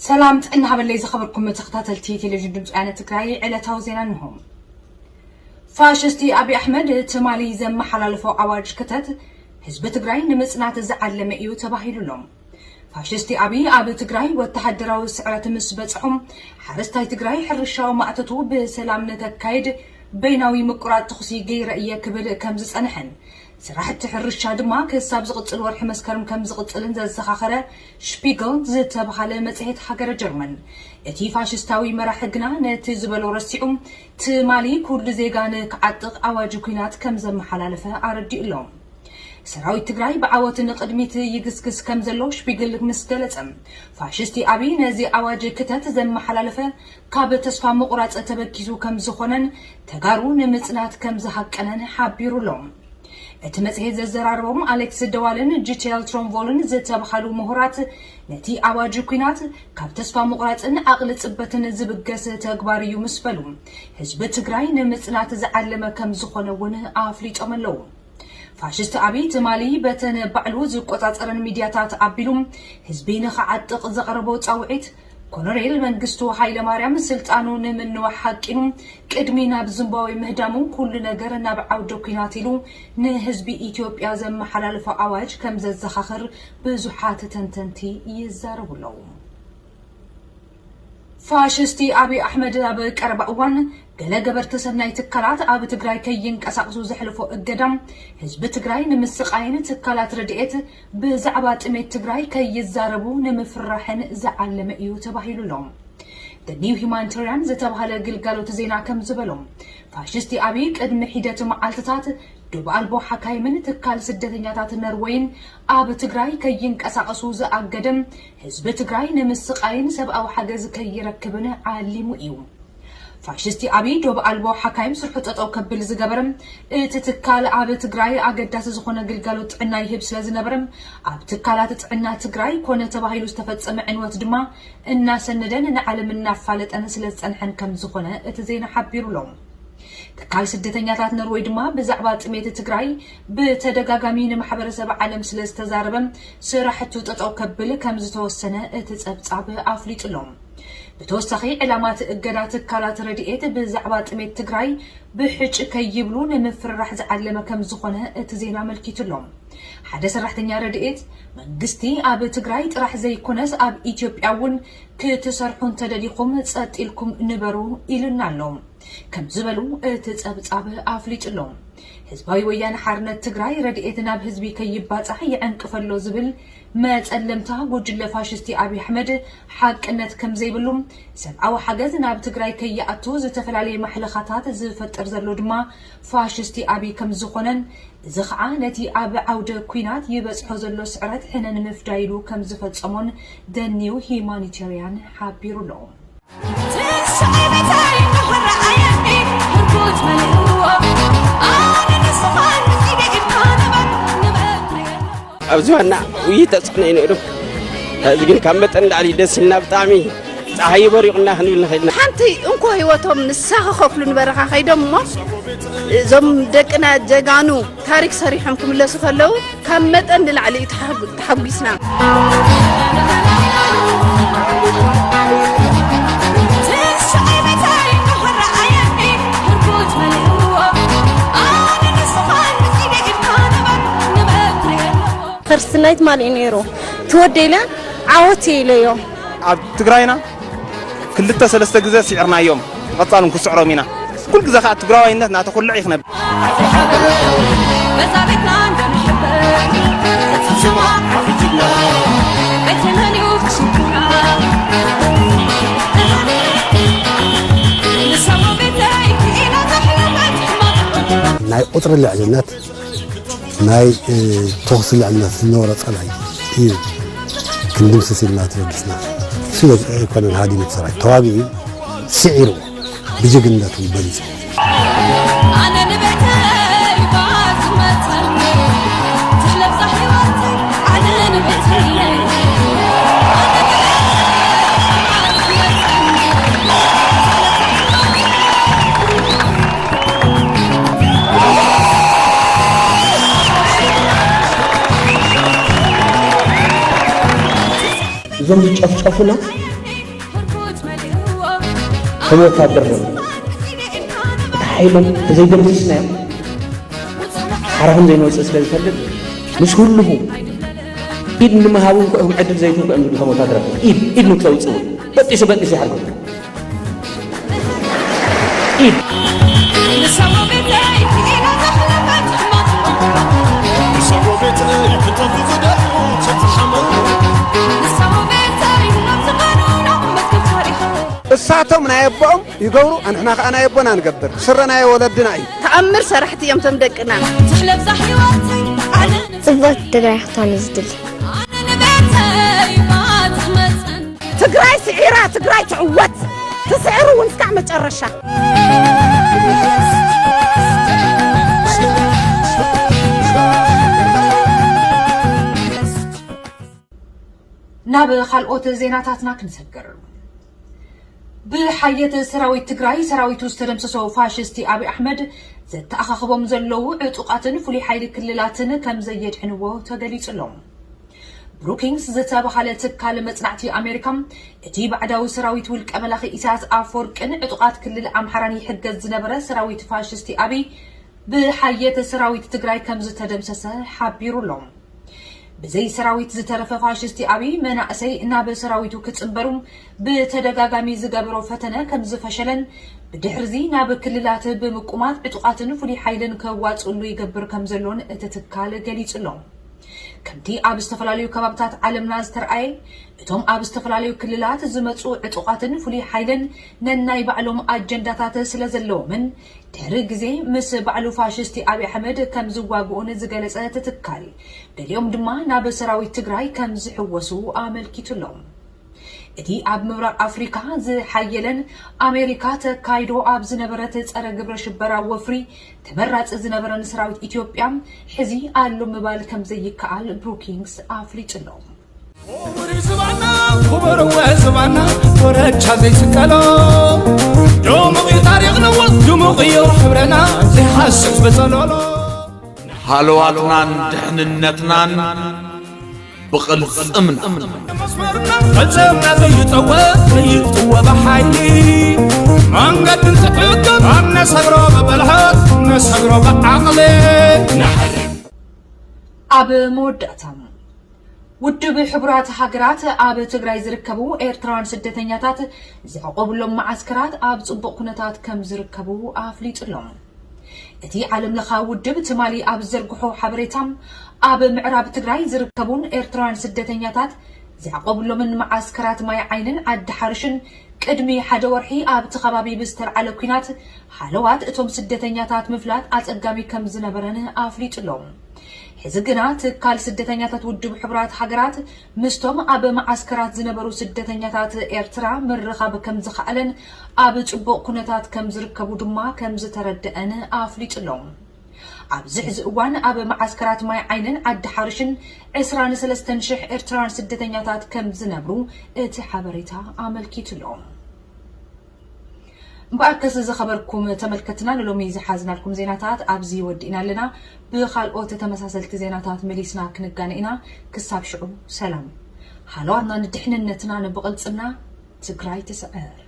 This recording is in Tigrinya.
ሰላም ጥዕና ሃበለይ ዝኸበርኩም ተኸታተልቲ ቴሌቪዥን ድምፂ ወያነ ትግራይ፣ ዕለታዊ ዜና እንሆ። ፋሽስቲ ኣብይ ኣሕመድ ትማሊ ዘመሓላለፎ ኣዋጅ ክተት ህዝቢ ትግራይ ንምፅናት ዝዓለመ እዩ ተባሂሉ ኣሎ። ፋሽስቲ ኣብይ ኣብ ትግራይ ወተሃደራዊ ስዕረት ምስ በፅሖም ሓረስታይ ትግራይ ሕርሻዊ ማእተቱ ብሰላም ንከካይድ በይናዊ ምቁራፅ ተኹሲ ገይረ እየ ክብል ከም ዝፀንሐን ስራሕቲ ሕርሻ ድማ ክሳብ ዝቕፅል ወርሒ መስከረም ከም ዝቕፅልን ዘዘኻኸረ ሽፒግል ዝተብሃለ መፅሄት ሃገረ ጀርመን፣ እቲ ፋሽስታዊ መራሒ ግና ነቲ ዝበሎ ረሲዑ ትማሊ ኩሉ ዜጋ ንክዓጥቕ ኣዋጅ ኲናት ከም ዘመሓላለፈ ኣረዲኡ ኣሎ። ሰራዊት ትግራይ ብዓወት ንቕድሚት ይግስግስ ከም ዘሎ ሽፒግል ምስ ገለጸ፣ ፋሽስቲ ኣብይ ነዚ ኣዋጅ ክተት ዘመሓላለፈ ካብ ተስፋ ምቑራጽ ተበጊሱ ከም ዝኾነን ተጋሩ ንምጽናት ከም ዝሃቀነን ሓቢሩ ኣሎ። እቲ መጽሔት ዘዘራረቦም ኣሌክስ ደዋልን ጂቴል ትሮንቮልን ዝተባሃሉ ምሁራት፣ ነቲ ኣዋጅ ኲናት ካብ ተስፋ ምቑራጽን ዓቕሊ ጽበትን ዝብገስ ተግባር እዩ ምስ በሉ፣ ህዝቢ ትግራይ ንምጽናት ዝዓለመ ከም ዝኾነ እውን ኣፍሊጦም ኣለዉ። ፋሽስት ኣብይ ትማሊ በተን ባዕሉ ዝቆጻጸረን ሚድያታት ኣቢሉ ህዝቢ ንኽዓጥቕ ዘቕረቦ ጻውዒት፣ ኮሎኔል መንግስቱ ሃይለማርያም ስልጣኑ ንምንዋሕ ሓቂኑ ቅድሚ ናብ ዝምባብዌ ምህዳሙ ኩሉ ነገር ናብ ዓውደ ኲናት ኢሉ ንህዝቢ ኢትዮጵያ ዘመሓላለፎ ኣዋጅ ከም ዘዘኻኽር ብዙሓት ተንተንቲ ይዛረቡ ኣለዉ። ፋሽስቲ ኣብይ ኣሕመድ ኣብ ቀረባ እዋን ገለ ገበርቲ ሰናይ ትካላት ኣብ ትግራይ ከይንቀሳቐሱ ዘሕለፎ እገዳ ህዝቢ ትግራይ ንምስቓይን ትካላት ረድኤት ብዛዕባ ጥሜት ትግራይ ከይዛረቡ ንምፍርራሕን ዝዓለመ እዩ ተባሂሉ ኣሎ። The New Humanitarian ዝተባህለ ግልጋሎት ዜና ከም ዝበሎ፣ ፋሽስቲ ኣብይ ቅድሚ ሒደት መዓልትታት ዶብ ኣልቦ ሓካይምን ትካል ስደተኛታት ነርወይን ኣብ ትግራይ ከይንቀሳቐሱ ዝኣገደ ህዝቢ ትግራይ ንምስቓይን ሰብኣዊ ሓገዝ ከይረክብን ዓሊሙ እዩ። ፋሽስቲ ኣብይ ዶብ ኣልቦ ሓካይም ስርሑ ጠጠው ከብል ዝገበረ እቲ ትካል ኣብ ትግራይ ኣገዳሲ ዝኾነ ግልጋሎት ጥዕና ይህብ ስለ ዝነበረ ኣብ ትካላት ጥዕና ትግራይ ኮነ ተባሂሉ ዝተፈጸመ ዕንወት ድማ እናሰነደን ንዓለም እናፋለጠን ስለ ዝጸንሐን ከም ዝኾነ እቲ ዜና ሓቢሩ ኣሎ። ትካል ስደተኛታት ኖርወይ ድማ ብዛዕባ ጥሜት ትግራይ ብተደጋጋሚ ንማሕበረሰብ ዓለም ስለ ዝተዛረበ ስራሕቱ ጠጠው ከብል ከም ዝተወሰነ እቲ ጸብጻብ ኣፍሊጡ ኣሎ። ብተወሳኺ ዕላማት እገዳ ትካላት ረድኤት ብዛዕባ ጥሜት ትግራይ ብሕጭ ከይብሉ ንምፍርራሕ ዝዓለመ ከም ዝኾነ እቲ ዜና ኣመልኪቱ ኣሎ። ሓደ ሰራሕተኛ ረድኤት መንግስቲ ኣብ ትግራይ ጥራሕ ዘይኮነስ ኣብ ኢትዮጵያ እውን ክትሰርሑ እንተደሊኹም ጸጥ ኢልኩም ንበሩ ኢሉና ኣሎ ከም ዝበሉ እቲ ጸብጻብ ኣፍሊጡ ኣሎ። ህዝባዊ ወያነ ሓርነት ትግራይ ረድኤት ናብ ህዝቢ ከይባጻሕ ይዕንቅፈሎ ዝብል መጸለምታ ጉጅለ ፋሽስቲ ኣብይ ኣሕመድ ሓቅነት ከም ዘይብሉ፣ ሰብኣዊ ሓገዝ ናብ ትግራይ ከይኣቱ ዝተፈላለየ ማሕለኻታት ዝፈጥር ዘሎ ድማ ፋሽስቲ ኣብይ ከም ዝኾነን፣ እዚ ኸዓ ነቲ ኣብ ዓውደ ኲናት ይበጽሖ ዘሎ ስዕረት ሕነ ንምፍዳይ ኢሉ ከም ዝፈጸሞን The New Humanitarian ሓቢሩ ኣሎ። ኣብዚ ዋና ውይይት ተፅዕኖ እዩ ነይሩ። እዚ ግን ካብ መጠን ላዕሊ ደስ ኢልና ብጣዕሚ ፀሓይ በሪቑና ክንብል ንኽእል ኢና። ሓንቲ እንኮ ህይወቶም ንሳ ክኸፍሉ ንበረኻ ከይዶም እሞ እዞም ደቅና ጀጋኑ ታሪክ ሰሪሖም ክምለሱ ከለዉ ካብ መጠን ንላዕሊ እዩ ተሓጉ- ተሓጒስና። ክርስትናይ ትማሊ እዩ ነይሩ። ትወደይ ኢለ ዓወት እየ ኢለዮ። ኣብ ትግራይና ክልተ ሰለስተ ግዜ ስዒርናዮም፣ ብቐጻል እውን ክስዕሮም ኢና። ኩሉ ግዜ ከዓ ትግራዋይነት ናተኹልዕ እዩ ክነብል። ናይ ቁፅሪ ልዕልነት ናይ ተኹሲ ልዕልነት ዝነበሮ ፀላኢ እዩ ክንድምስስ ኢልና ተበጊስና። እሱ ኣይኮነን ሃዲሙ ሰራዊት ተዋጊኡ ስዒሩ ብጅግንነቱ በሊፁ። እዞም ዝጨፍጨፉና ወታደር ዶ ሓይሎም ተዘይደምስስናዮም ሓራኹም ዘይንወፅእ ስለ ዝፈልጥ ምስ ኩልኹ ኢድ ንምሃቡ እንኳ ዕድል ዘይትንኩ እዮም ዝብሉ። ከም ወታደራት ኢድ ኢድ ንክተውፅኡ በጢሱ በጢሱ ይሓርኩም። ኢድ እሳቶም ናይ ኣቦኦም ይገብሩ፣ ኣንሕና ከኣ ናይ ኣቦና ንገብር። ስረ ናይ ወለድና እዩ። ተኣምር ሰራሕቲ እዮም ቶም ደቅና። ትሕለብዛ ህይወት ኣነ ጽብቕቲ ትግራይ ክትኮን እዩ ዝድሊ። ኣነ ንቤተይ ባጽመጸን ትግራይ ስዒራ ትግራይ ትዕወት። ትስዕር እውን እስካዕ መጨረሻ። ናብ ካልኦት ዜናታትና ክንሰግር። ብሓየት ሰራዊት ትግራይ ሰራዊቱ ዝተደምሰሶ ፋሽስቲ ኣብይ ኣሕመድ ዘተኣኻኽቦም ዘለዉ ዕጡቓትን ፍሉይ ሓይሊ ክልላትን ከም ዘየድሕንዎ ተገሊጹ ኣሎ። ብሩኪንግስ ዝተባሃለ ትካል መጽናዕቲ ኣሜሪካ እቲ ባዕዳዊ ሰራዊት ውልቀ መላኺ ኢሳያስ ኣፈወርቅን ዕጡቓት ክልል ኣምሓራን ይሕገዝ ዝነበረ ሰራዊት ፋሽስቲ ኣብይ ብሓየት ሰራዊት ትግራይ ከም ዝተደምሰሰ ሓቢሩ ኣሎ። ብዘይ ሰራዊት ዝተረፈ ፋሽስቲ ኣብይ መናእሰይ ናብ ሰራዊቱ ክጽንበሩ ብተደጋጋሚ ዝገበሮ ፈተነ ከም ዝፈሸለን ብድሕርዚ ናብ ክልላት ብምቁማት ዕጡቓትን ፍሉይ ሓይልን ከዋፅእሉ ይገብር ከም ዘሎን እቲ ትካል ገሊጹ ኣሎ። ከምቲ ኣብ ዝተፈላለዩ ከባብታት ዓለምና ዝተርኣየ እቶም ኣብ ዝተፈላለዩ ክልላት ዝመፁ ዕጡቓትን ፍሉይ ሓይልን ነናይ ባዕሎም ኣጀንዳታት ስለ ዘለዎምን ድሕሪ ግዜ ምስ ባዕሉ ፋሽስቲ ኣብይ ኣሕመድ ከም ዝዋግኡን ዝገለጸ እቲ ትካል ገሊኦም ድማ ናብ ሰራዊት ትግራይ ከም ዝሕወሱ ኣመልኪቱ ኣሎ። እቲ ኣብ ምብራቕ ኣፍሪካ ዝሓየለን ኣሜሪካ ተካይዶ ኣብ ዝነበረት ጸረ ግብረ ሽበራ ወፍሪ ተመራጺ ዝነበረን ሰራዊት ኢትዮጵያ ሕዚ ኣሎ ምባል ከም ዘይከኣል ብሩኪንግስ ኣፍሊጡ ኣሎ። ክቡር እዩ ዝባና ክቡር እወ ዝባና ኮረቻ ዘይስቀሎ ድሙቕ እዩ ታሪኽና እወ ድሙቕ እዩ ሕብረና ዘይሃስስ ብጸሎሎ ሃለዋትናን ድሕንነትናን ብቕልጽምና መስመርና ፈጸምና ዘይጠወ ዘይጥወ ብሓይሊ መንገዲ እንትዕቅብ ኣብ ነሰግሮ ብብልሓት ነሰግሮ ብዓቕሊ ንሓርግ ኣብ መወዳእታ ውድብ ሕቡራት ሃገራት ኣብ ትግራይ ዝርከቡ ኤርትራውያን ስደተኛታት ዘዕቆብሎም መዓስከራት ኣብ ጽቡቕ ኩነታት ከም ዝርከቡ ኣፍሊጡ ኣሎ። እቲ ዓለም ለኻ ውድብ ትማሊ ኣብ ዘርግሖ ሓበሬታ ኣብ ምዕራብ ትግራይ ዝርከቡን ኤርትራውያን ስደተኛታት ዘዕቆብሎምን መዓስከራት ማይ ዓይንን ዓዲ ሓርሽን ቅድሚ ሓደ ወርሒ ኣብቲ ከባቢ ብዝተልዓለ ኲናት ሃለዋት እቶም ስደተኛታት ምፍላጥ ኣጸጋሚ ከም ዝነበረን ኣፍሊጡ ኣሎ። ሕዚ ግና ትካል ስደተኛታት ውድብ ሕቡራት ሃገራት ምስቶም ኣብ መዓስከራት ዝነበሩ ስደተኛታት ኤርትራ ምርኻብ ከም ዝኸኣለን ኣብ ጽቡቕ ኩነታት ከም ዝርከቡ ድማ ከም ዝተረደአን ኣፍሊጡ ኣሎ። ኣብዚ ሕዚ እዋን ኣብ መዓስከራት ማይ ዓይንን ዓዲ ሓርሽን ዕስራን ሰለስተን ሽሕ ኤርትራውያን ስደተኛታት ከም ዝነብሩ እቲ ሓበሬታ ኣመልኪቱ ኣሎ። እምበኣርከስ ዝኸበርኩም ተመልከትና ንሎሚ ዝሓዝናልኩም ዜናታት ኣብዚ ወዲእና ኣለና። ብኻልኦት ተመሳሰልቲ ዜናታት መሊስና ክንጋነ ኢና። ክሳብ ሽዑ ሰላም። ሃለዋትና ንድሕንነትና ንብቕልጽምና ትግራይ ትስዕር።